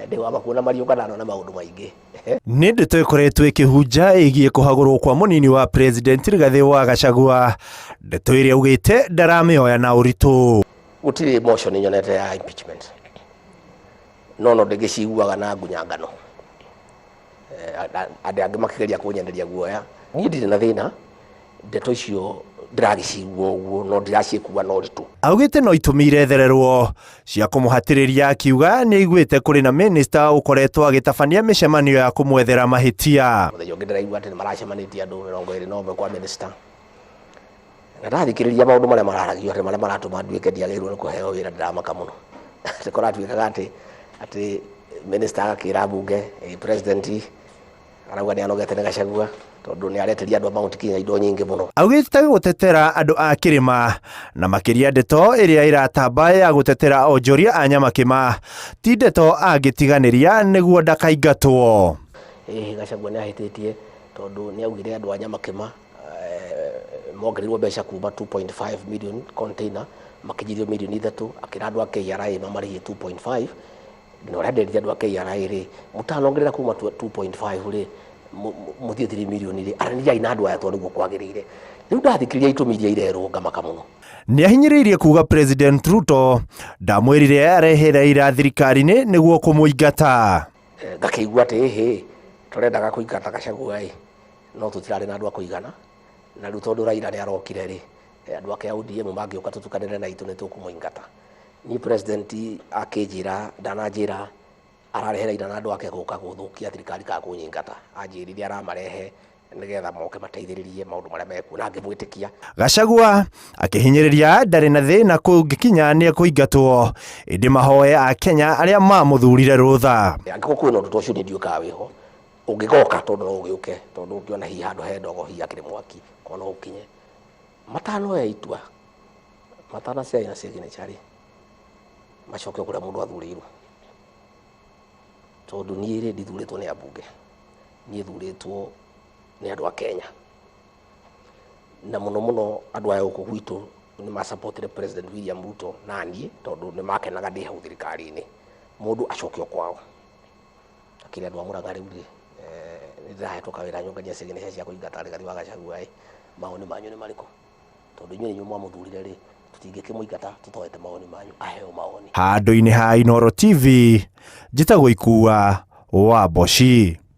Ndĩ wa makuona mariũka ndanona maũndũ maingĩ. Nĩ ndeto ĩkoretwo ĩkĩhunja ĩgiĩ kũhagũrwo kwa mũnini wa president Rigathĩ wa Gachagua, ndeto ĩrĩa augĩte ndaramĩoya na ũritũ. Gũtirĩ motion nyonete ya impeachment, no no ndĩgĩciguaga na ngunyangano. Andũ angĩ makĩgeria kũnyenderia guoya. Niĩ ndirĩ na thĩna, ndeto icio ndĩragĩcigua ũguo no ndiraciĩkua na ũritũ. Augĩte no itũmi irethererwo cia kũmũhatĩrĩria akiuga nĩ aiguĩte kũrĩ na minista ũkoretwo agĩtabania mĩcemanio ya kũmwethera mahĩtia. Mũthenya ũngĩ ndĩraigua atĩ nĩ maracemanĩtie andũ 21 kwa minista, na ndathikĩrĩria maũndũ marĩa mararagio atĩ marĩa maratũma nduĩke ndiagĩrĩirwo nĩ kũheo wĩra ndĩramaka mũno. Atĩ kũratuĩkaga atĩ minista agakĩra mbunge, president arauga nĩ anogete nĩ Gachagua tondũ nĩ aretĩria andũ a Mount Kenya indo nyingĩ mũno. Augĩte gũtetera andũ a kĩrĩma na makĩria ndeto ĩrĩa ĩratamba ya gũtetera onjoria a Nyamakĩma ti ndeto angĩtiganĩria nĩguo ndakaingatwo. Ĩĩ Gachagua nĩ ahĩtĩtie tondũ nĩ augire andũ a Nyamakĩma mongereirwo mbeca kuma 2.5 million container makinyithio mirioni 3, akĩra andũ a KRA mamarĩhie 2.5, na ũrĩa nderire andũ a KRA rĩ, mũtanongerera kuma 2.5 rĩ, mũthiĩ 3 mirioni rĩ, aranĩriai na andũ aya tondũ nĩguo kwagĩrĩire. Rĩu ndathikĩrĩria itũmi iria irerwo ngamaka mũno. Nĩahinyĩrĩirie kuga President Ruto ndamwĩrire arehe Raila thirikari-inĩ nĩguo kũmũingata. Ngakĩigua atĩ ĩhĩ, tũrendaga kũingata Gachagua ĩ, no tũtirarĩ na andũ a kũigana, na rĩu tondũ Raila nĩ arokire rĩ, andũ ake a ODM mangĩũka tũtukanĩre na itũ nĩ tũkũmũingata. Niĩ president akĩnjĩra, ndananjĩra ararehe Raila na andũ ake gũka gũthũkia thirikari kana kũnyingata, anjĩrire aramarehe nĩgetha moke mateithĩrĩrie maũndũ marĩa mekuo, na ngĩmwĩtĩkia. Gachagua akĩhinyĩrĩria ndarĩ na thĩna kũngĩkinya nĩ ekũingatwo, ĩndĩ mahoe a Kenya arĩa mamũthurire rũtha. Angĩkorwo kwĩna ũndũ ta ũcio niĩ ndiũĩ kana wĩho, ũngĩgoka tondũ no ũgĩũke, tondũ ũngĩona hihi handũ he ndogo hihi hakĩrĩ mwaki, korwo no ũkinye. Matanoya itua, matanacaina signature rĩ, macoke o kũrĩa mũndũ athurĩirwo. Tondũ niĩ rĩ, ndithurĩtwo nĩ ambunge, niĩ thurĩtwo nĩ andũ a Kenya. Na mũno mũno andũ aya gũkũ gwitũ nĩ ma support President William Ruto na niĩ tondũ nĩ makenaga ndĩ hau thirikari-inĩ. Mũndũ acoke o kwao. Akĩrĩ andũ a Mũrang'a rĩu rĩ, nĩ ndĩrahetwo kawĩra nyũnganie signature cia kũingata Rigathi wa Gachagua ĩ, mawoni manyu nĩ marĩkũ? Tondũ inyuĩ nĩ inyuĩ mwamũthurire rĩ, tũtingĩkĩmũingata tũtoete mawoni manyu, aheo mawoni. Handũ-inĩ ha Inooro TV, njĩtagwo Ikua wa Mboci.